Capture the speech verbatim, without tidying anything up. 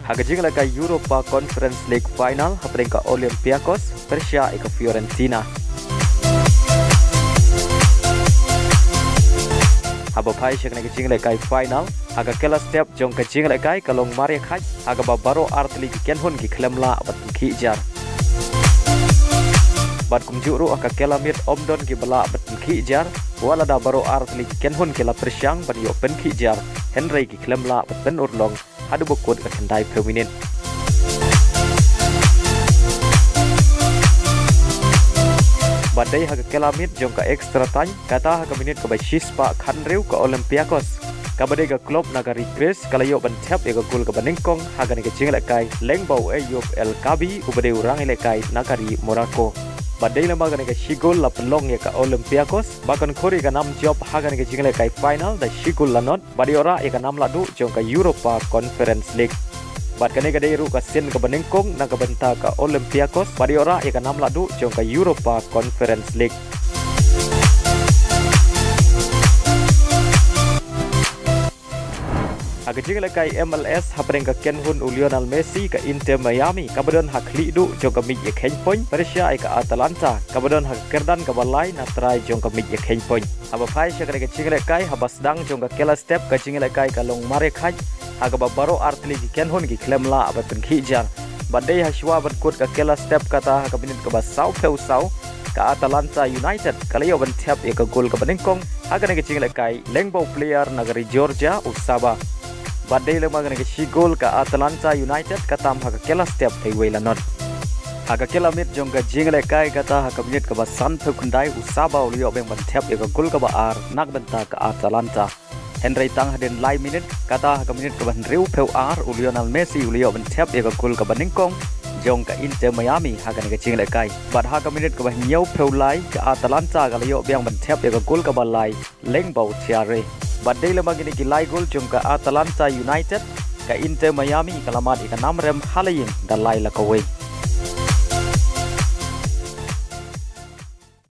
Ha ka jinglehkai Europa Conference League final hapdeng ka Olympiacos pyrshah ïa ka Fiorentina. Haba phai sha kane ka jinglehkai final, ha ka kylla step jong ka jinglehkai ka long mar ïakhait, ha kaba baroh artylli ki kynhun ki khlem lah ban pynkhih jar. Bad kumjuh ruh ha ka kylla miet ym don kiba lah ban pynkhih jar, wat lada baroh artylli ki kynhun ki la pyrshang ban ïoh pynkhih jar, hynrei ki khlem lah ban pynurlong haduh ba kut ka khyndai phew minit. Bad dei ha ka kylla miet jong ka extra time, kata ha ka minit kaba shispah khathynriew ka Olympiacos, kaba dei ka klub na ka ri Greece, ka la ïoh ban thep ïa ka gol kaba nyngkong ha kane ka jinglehkai lyngba u Ayoub El Kaabi uba dei u rangïalehkai na ka ri Morocco. Bad dei lem bad kane ka shi gol la pynlong ïa ka Olympiacos ba kan khur ïa ka nam jop ha kane ka jinglehkai final da shi gol la nod, bad ïoh rah ïa ka nam lahduh jong ka Europa Conference League. Bad kane ka dei ruh ka sien kaba nyngkong na ka bynta ka Olympiacos bad ïoh rah ïa ka nam lahduh jong ka Europa Conference League. Ha ka jinglehkai M L S hapdeng ka kynhun u Lionel Messi, ka Inter Miami kaba don ha khlieh duh jong ka miej ïakheiñ point pyrshah ïa ka Atalanta kaba don ha ka kyrdan kaba lai na trai jong ka miej ïakheiñ point. Haba phai sha kane ka jinglehkai, haba sdang jong ka kylla step ka jinglehkai ka long mar ïakhait, ha kaba baroh artylli ki kynhun ki khlem lah ban pynkhih jar. Bad dei ha shuwa ban kut ka kylla step, kata ha ka minit kaba sawphew saw, ka Atalanta United ka la ïoh ban thep ïa ka gol kaba nyngkong ha kane ka jinglehkai lyngba u player na ka ri Georgia, u Saba. Bad dei lem bad kane ka shi gol ka Atalanta United ka tam ha ka kylla step da iwei la nod. Ha ka kylla miet jong ka jinglehkai, kata ha ka minit kaba sanphew khyndai, u Saba u la ïoh biang ban thep ïa ka gol kaba ar na ka bynta ka Atalanta. Hynrei tang hadien lai minit, kata ha ka minit kaba hynriewphew ar, u Lionel Messi u la ïoh ban thep ïa ka gol kaba nyngkong jong ka Inter Miami ha kane ka jinglehkai. Bad ha ka minit kaba hynñiewphew lai, ka Atalanta ka la ïoh biang ban thep ïa ka gol kaba lai lyngba u Traore. Bad dei lem bad kine ki lai gol jong ka Atalanta United, ka Inter Miami ka la mad ïa ka nam rem ha la ïing da lai la kawei.